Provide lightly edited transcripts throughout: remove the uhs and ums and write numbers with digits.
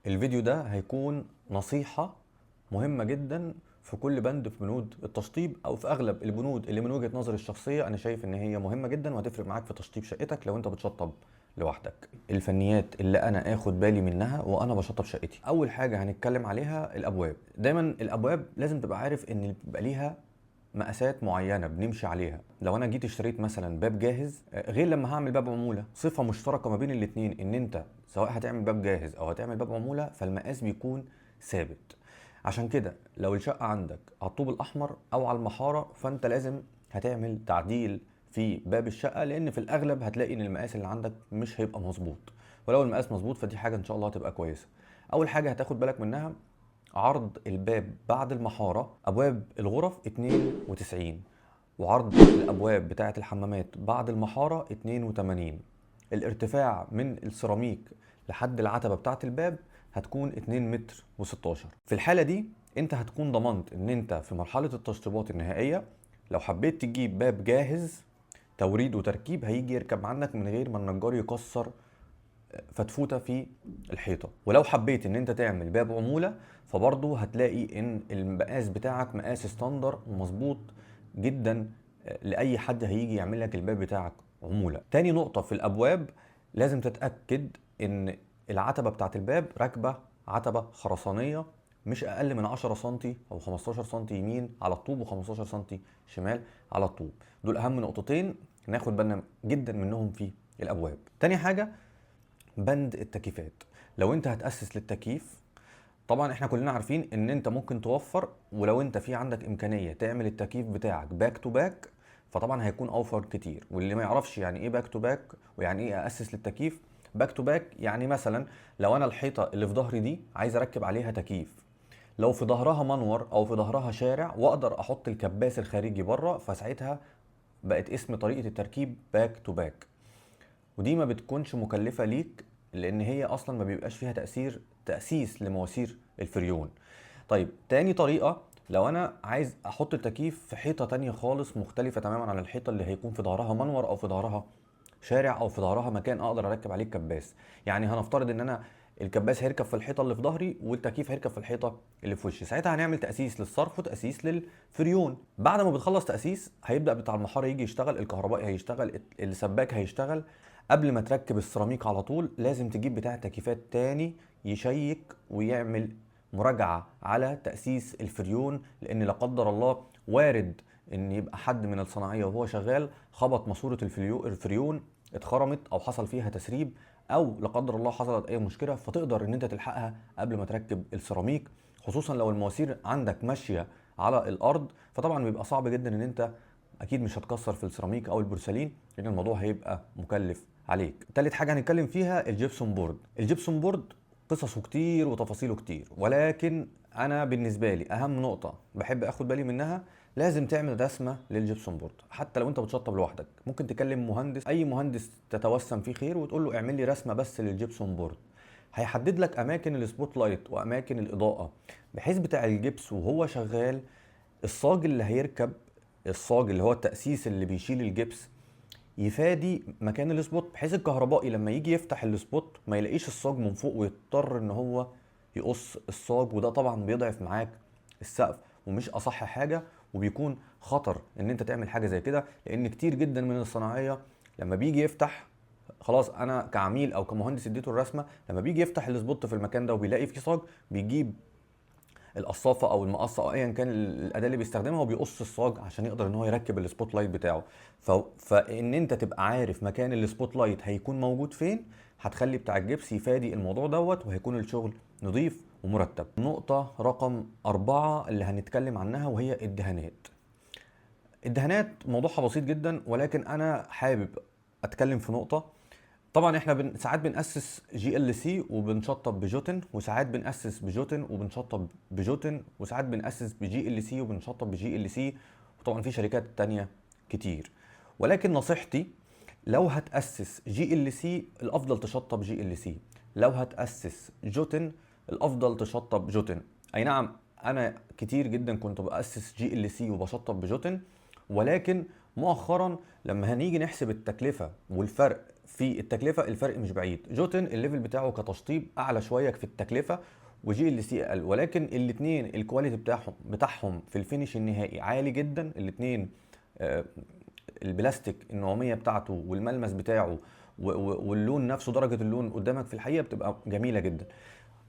الفيديو ده هيكون نصيحة مهمة جدا في كل بند في بنود التشطيب، او في اغلب البنود اللي من وجهة نظري الشخصية انا شايف ان هي مهمة جدا وهتفرق معاك في تشطيب شقتك لو انت بتشطب لوحدك. الفنيات اللي انا اخد بالي منها وانا بشطب شقتي، اول حاجة هنتكلم عليها الابواب. دايما الابواب لازم تبقى عارف ان بيبقى ليها مقاسات معينة بنمشي عليها. لو انا جيت اشتريت مثلا باب جاهز غير لما هعمل باب عموله، صفة مشتركة ما بين الاثنين ان انت سواء هتعمل باب جاهز او هتعمل باب عمولة فالمقاس بيكون ثابت. عشان كده لو الشقة عندك على الطوب الاحمر او على المحاره فانت لازم هتعمل تعديل في باب الشقه، لان في الاغلب هتلاقي ان المقاس اللي عندك مش هيبقى مظبوط، ولو المقاس مظبوط فدي حاجة ان شاء الله هتبقى كويسة. اول حاجة هتاخد بالك منها عرض الباب بعد المحارة، أبواب الغرف 92، وعرض الأبواب بتاعة الحمامات بعد المحارة 82. الارتفاع من السيراميك لحد العتبة بتاعة الباب هتكون 2 متر و16. في الحالة دي انت هتكون ضمنت ان انت في مرحلة التشطيبات النهائية لو حبيت تجيب باب جاهز توريد وتركيب هيجي يركب عندك من غير ما النجار يكسر فتفوته في الحيطة. ولو حبيت ان انت تعمل باب عمولة فبرضه هتلاقي ان المقاس بتاعك مقاس standard ومظبوط جدا لاي حد هيجي يعمل لك الباب بتاعك عمولة. تاني نقطة في الابواب، لازم تتاكد ان العتبة بتاعت الباب راكبه عتبة خرسانيه مش اقل من 10 سم او 15 سم يمين على الطوب و15 سم شمال على الطوب. دول اهم نقطتين ناخد بالنا جدا منهم في الابواب. تاني حاجة بند التكييفات. لو انت هتأسس للتكييف، طبعا احنا كلنا عارفين ان انت ممكن توفر، ولو انت في عندك امكانية تعمل التكييف بتاعك back to back فطبعا هيكون اوفر كتير. واللي ما يعرفش يعني ايه back to back ويعني ايه اسس للتكييف، back to back يعني مثلا لو انا الحيطة اللي في ظهري دي عايز اركب عليها تكييف، لو في ظهرها منور او في ظهرها شارع واقدر احط الكباس الخارجي بره، فساعتها بقت اسم طريقه التركيب back to back. ودي ما بتكونش مكلفة ليك لان هي اصلا ما بيبقاش فيها تاسيس لمواسير الفريون. طيب تاني طريقه، لو انا عايز احط التكييف في حيطة تانية خالص مختلفة تماما عن الحيطة اللي هيكون في ظهرها منور او في ظهرها شارع او في ظهرها مكان اقدر اركب عليه الكباس، يعني هنفترض ان انا الكباس هيركب في الحيطة اللي في ظهري والتكييف هيركب في الحيطة اللي في وشي، ساعتها هنعمل تاسيس للصرف وتاسيس للفريون. بعد ما بتخلص تاسيس هيبدا بتاع المحاره يجي يشتغل، الكهربائي هيشتغل، السباك هيشتغل. قبل ما تركب السيراميك على طول لازم تجيب بتاع تكييفات تاني يشيك ويعمل مراجعة على تأسيس الفريون، لأن لا قدر الله وارد إن يبقى حد من الصناعية وهو شغال خبط ماسورة الفريون اتخرمت أو حصل فيها تسريب، أو لا قدر الله حصلت أي مشكلة، فتقدر إن أنت تلحقها قبل ما تركب السيراميك، خصوصا لو المواسير عندك ماشية على الأرض، فطبعا بيبقى صعب جدا إن أنت أكيد مش هتكسر في السيراميك أو البورسلين لأن الموضوع هيبقى مكلف عليك. تالت حاجة هنتكلم فيها ال gypsum board. ال gypsum board قصصه كتير وتفاصيله كتير، ولكن انا بالنسبة لي اهم نقطة بحب اخد بالي منها، لازم تعمل رسمه لل gypsum board. حتى لو انت بتشطب لوحدك ممكن تكلم مهندس، اي مهندس تتوسم فيه خير، وتقول له اعمل لي رسمه بس لل gypsum board. هيحدد لك اماكن ال spot light واماكن الاضاءة، بحيث بتاع الجبس وهو شغال الصاج اللي هيركب، الصاج اللي هو التاسيس اللي بيشيل الجبس، يفادي مكان ال spot، بحيث الكهربائي لما يجي يفتح ال spot ما يلاقيش الصاج من فوق ويضطر ان هو يقص الصاج، وده طبعا بيضعف معاك السقف ومش اصح حاجة، وبيكون خطر ان انت تعمل حاجة زي كده، لان كتير جدا من الصناعية لما بيجي يفتح، خلاص انا كعميل او كمهندس اديته الرسمة، لما بيجي يفتح ال spot في المكان ده وبيلاقي فيه صاج، بيجيب القصافه او المقصه او ايا كان الاداة اللي بيستخدمها وبيقص الصاج عشان يقدر ان هو يركب ال spot light بتاعه. فان انت تبقى عارف مكان ال spot light هيكون موجود فين، هتخلي بتاع الجبس يفادي الموضوع دوت، وهيكون الشغل نظيف ومرتب. نقطة رقم 4 اللي هنتكلم عنها وهي الدهانات. الدهانات موضوعها بسيط جدا، ولكن انا حابب اتكلم في نقطة. طبعا احنا ساعات بنأسس GLC وبنشطب بجوتن، وساعات بنأسس بجوتن وبنشطب بجوتن، وساعات بنأسس ب GLC وبنشطب ب GLC، وطبعا في شركات تانية كتير. ولكن نصيحتي لو هتأسس GLC الافضل تشطب GLC، لو هتأسس جوتن الافضل تشطب جوتن. اي نعم انا كتير جدا كنت بأسس GLC وبشطب بجوتن، ولكن مؤخرا لما هنيجي نحسب التكلفة والفرق في التكلفة، الفرق مش بعيد. جوتن ال level بتاعه كتشطيب اعلى شوية في التكلفة، و GLC اقل، ولكن الاثنين ال quality بتاعهم في ال finish النهائي عالي جدا. الاثنين البلاستيك النعوميه بتاعته والملمس بتاعه واللون نفسه، درجه اللون قدامك في الحقيقة بتبقى جميلة جدا.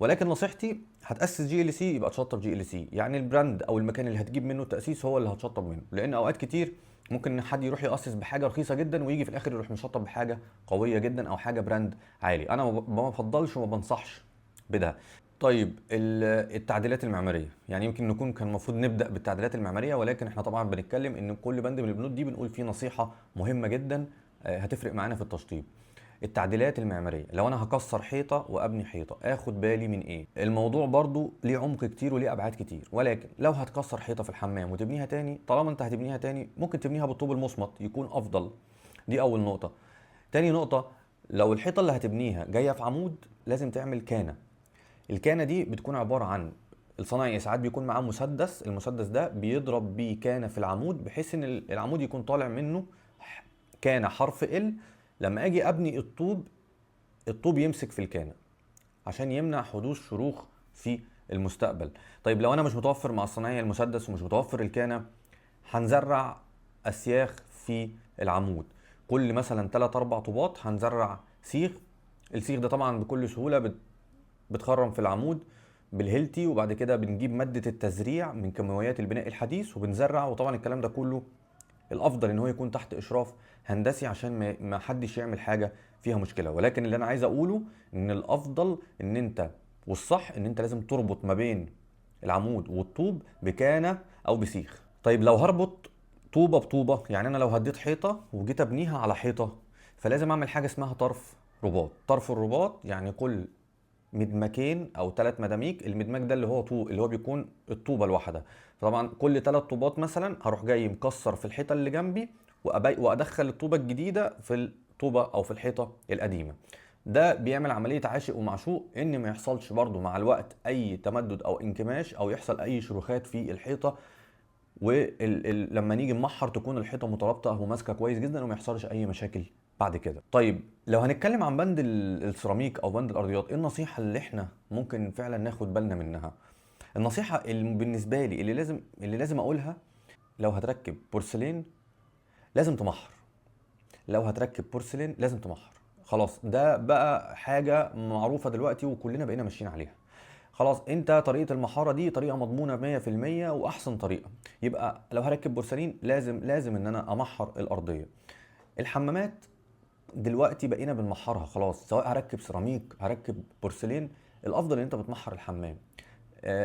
ولكن نصيحتي هتاسس GLC يبقى تشطب GLC، يعني ال brand او المكان اللي هتجيب منه التاسيس هو اللي هتشطب منه، لان اوقات كتير ممكن حد يروح يأسس بحاجة رخيصة جدا ويجي في الاخر يروح مشطب بحاجة قوية جدا او حاجة brand عالي. انا ما بفضلش وما بنصحش بده. طيب التعديلات المعمارية، يعني يمكن نكون كان المفروض نبدا بالتعديلات المعمارية، ولكن احنا طبعا بنتكلم ان كل بند من البنود دي بنقول فيه نصيحة مهمة جدا هتفرق معانا في التشطيب. التعديلات المعمارية، لو انا هكسر حيطة وابني حيطة اخد بالي من ايه؟ الموضوع برضو ليه عمق كتير وليه ابعاد كتير، ولكن لو هتكسر حيطة في الحمام وتبنيها تاني، طالما انت هتبنيها تاني ممكن تبنيها بالطوب المصمت يكون افضل. دي اول نقطة. تاني نقطة، لو الحيطة اللي هتبنيها جاية في عمود لازم تعمل كانه. الكانه دي بتكون عبارة عن الصنايعي ساعات بيكون معاه مسدس، المسدس ده بيضرب بيه كانه في العمود بحيث ان العمود يكون طالع منه كانه حرف ال. لما اجي ابني الطوب، الطوب يمسك في الكانه عشان يمنع حدوث شروخ في المستقبل. طيب لو انا مش متوفر مع الصنايعي المسدس ومش متوفر الكانه، هنزرع اسياخ في العمود، كل مثلا 3 4 طوبات هنزرع سيخ. السيخ ده طبعا بكل سهولة بتخرم في العمود بالهيلتي، وبعد كده بنجيب مادة التزريع من كيماويات البناء الحديث وبنزرع. وطبعا الكلام ده كله الافضل ان هو يكون تحت اشراف هندسي عشان ما حدش يعمل حاجة فيها مشكلة. ولكن اللي انا عايز اقوله ان الافضل ان انت، والصح ان انت لازم تربط ما بين العمود والطوب بكانه او بسيخ. طيب لو هربط طوبة بطوبه، يعني انا لو هديت حيطة وجيت ابنيها على حيطة، فلازم اعمل حاجة اسمها طرف رباط. طرف الرباط يعني كل مدمكين او 3 مداميك، المدماك ده اللي هو طوب، اللي هو بيكون الطوبه الواحدة. طبعا كل 3 طوبات مثلا هروح جاي مكسر في الحيطة اللي جنبي وادخل الطوبه الجديدة في الطوبه او في الحيطة القديمة. ده بيعمل عملية عاشق ومعشوق، ان ما يحصلش برضو مع الوقت اي تمدد او انكماش او يحصل اي شروخات في الحيطة، ولما نيجي نمحر تكون الحيطة مترابطة وماسكه كويس جدا وما يحصلش اي مشاكل بعد كده. طيب لو هنتكلم عن بند السيراميك او بند الارضيات، ايه النصيحة اللي احنا ممكن فعلا ناخد بالنا منها؟ النصيحة اللي بالنسبة لي اللي لازم اقولها، لو هتركب بورسلين لازم تمحر. لو هتركب بورسلين لازم تمحر، خلاص ده بقى حاجة معروفة دلوقتي وكلنا بقينا ماشيين عليها. خلاص انت طريقه المحاره دي طريقه مضمونه 100% واحسن طريقه. يبقى لو هركب بورسلين لازم ان انا امحر الارضية. الحمامات دلوقتي بقينا بنمحرها خلاص، سواء هركب سيراميك هركب بورسلين، الافضل ان انت بتمحر الحمام.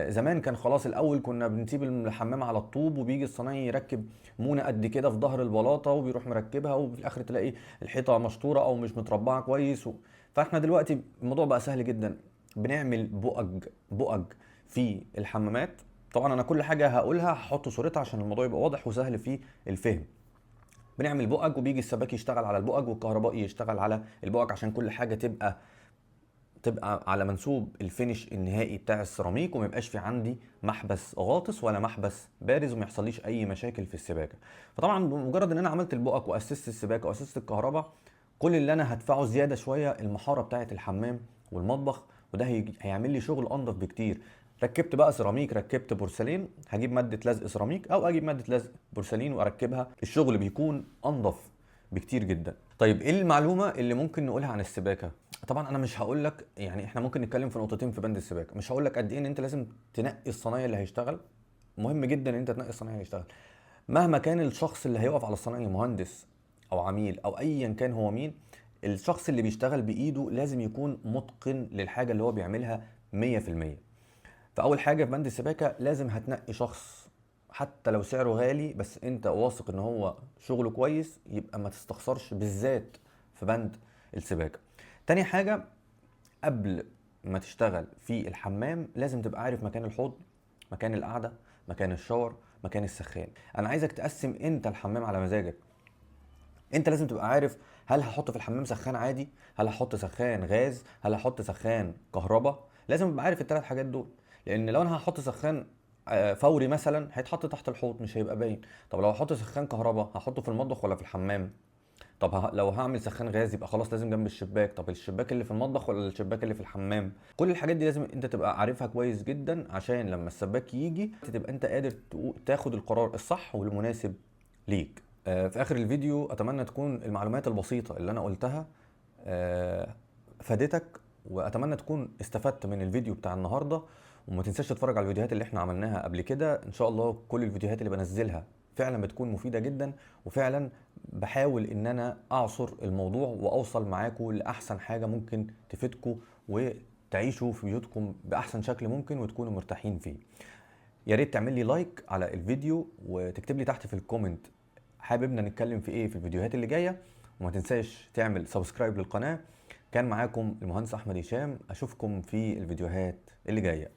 زمان كان خلاص الاول كنا بنسيب الحمام على الطوب وبيجي الصنايعي يركب مونه قد كده في ظهر البلاطه وبيروح مركبها، وفي الاخر تلاقي الحيطة مشطوره او مش متربعه كويس فاحنا دلوقتي الموضوع بقى سهل جدا، بنعمل بؤج في الحمامات. طبعا انا كل حاجة هقولها هحط صورتها عشان الموضوع يبقى واضح وسهل في الفهم. بنعمل بؤج وبيجي السباك يشتغل على البؤج والكهربائي يشتغل على البؤج عشان كل حاجة تبقى على منسوب ال finish النهائي بتاع السيراميك، وما يبقاش في عندي محبس غاطس ولا محبس بارز وما يحصليش اي مشاكل في السباكه. فطبعا بمجرد ان انا عملت البؤج واسست السباكه واسست الكهرباء، كل اللي انا هدفعه زيادة شوية المحاره بتاعه الحمام والمطبخ، وده هيعمل لي شغل انضف بكتير. ركبت بقى سيراميك، ركبت بورسلين، هجيب مادة لزق سيراميك او اجيب مادة لزق بورسلين واركبها، الشغل بيكون انضف بكتير جدا. طيب ايه المعلومة اللي ممكن نقولها عن السباكه؟ طبعا انا مش هقول لك، يعني احنا ممكن نتكلم في نقطتين في بند السباكه. مش هقول لك قد ايه ان انت لازم تنقي الصنايعي اللي هيشتغل، مهم جدا ان انت تنقي الصنايعي اللي هيشتغل، مهما كان الشخص اللي هيقف على الصنايعي مهندس او عميل او ايا كان هو مين، الشخص اللي بيشتغل بايده لازم يكون متقن للحاجة اللي هو بيعملها 100%. فاول حاجة في بند السباكه لازم هتنقي شخص حتى لو سعره غالي بس انت واثق ان هو شغله كويس، يبقى ما تستخسرش بالذات في بند السباكه. تاني حاجة، قبل ما تشتغل في الحمام لازم تبقى عارف مكان الحوض، مكان القعدة، مكان الشاور، مكان السخان. انا عايزك تقسم انت الحمام على مزاجك. انت لازم تبقى عارف هل هحط في الحمام سخان عادي، هل هحط سخان غاز، هل هحط سخان كهرباء. لازم تبقى عارف الثلاث حاجات دول، لان لو انا هحط سخان فوري مثلا هيتحط تحت الحوض مش هيبقى باين. طب لو هحط سخان كهرباء هحطه في المطبخ ولا في الحمام؟ طب لو هعمل سخان غاز يبقى خلاص لازم جنب الشباك. طب الشباك اللي في المطبخ ولا الشباك اللي في الحمام؟ كل الحاجات دي لازم انت تبقى عارفها كويس جدا، عشان لما السباك يجي تبقى انت قادر تاخد القرار الصح والمناسب ليك. في اخر الفيديو اتمنى تكون المعلومات البسيطة اللي انا قلتها فادتك، واتمنى تكون استفدت من الفيديو بتاع النهارده. وما تنساش تتفرج على الفيديوهات اللي احنا عملناها قبل كده. ان شاء الله كل الفيديوهات اللي بنزلها فعلا بتكون مفيدة جدا، وفعلا بحاول ان انا اعصر الموضوع واوصل معاكم لاحسن حاجة ممكن تفيدكم وتعيشوا في بيوتكم باحسن شكل ممكن وتكونوا مرتاحين فيه. يا ريت تعمل لي like على الفيديو وتكتب لي تحت في ال comment حاببنا نتكلم في ايه في الفيديوهات اللي جاية، وما تنساش تعمل subscribe للقناة. كان معاكم المهندس احمد هشام، اشوفكم في الفيديوهات اللي جاية.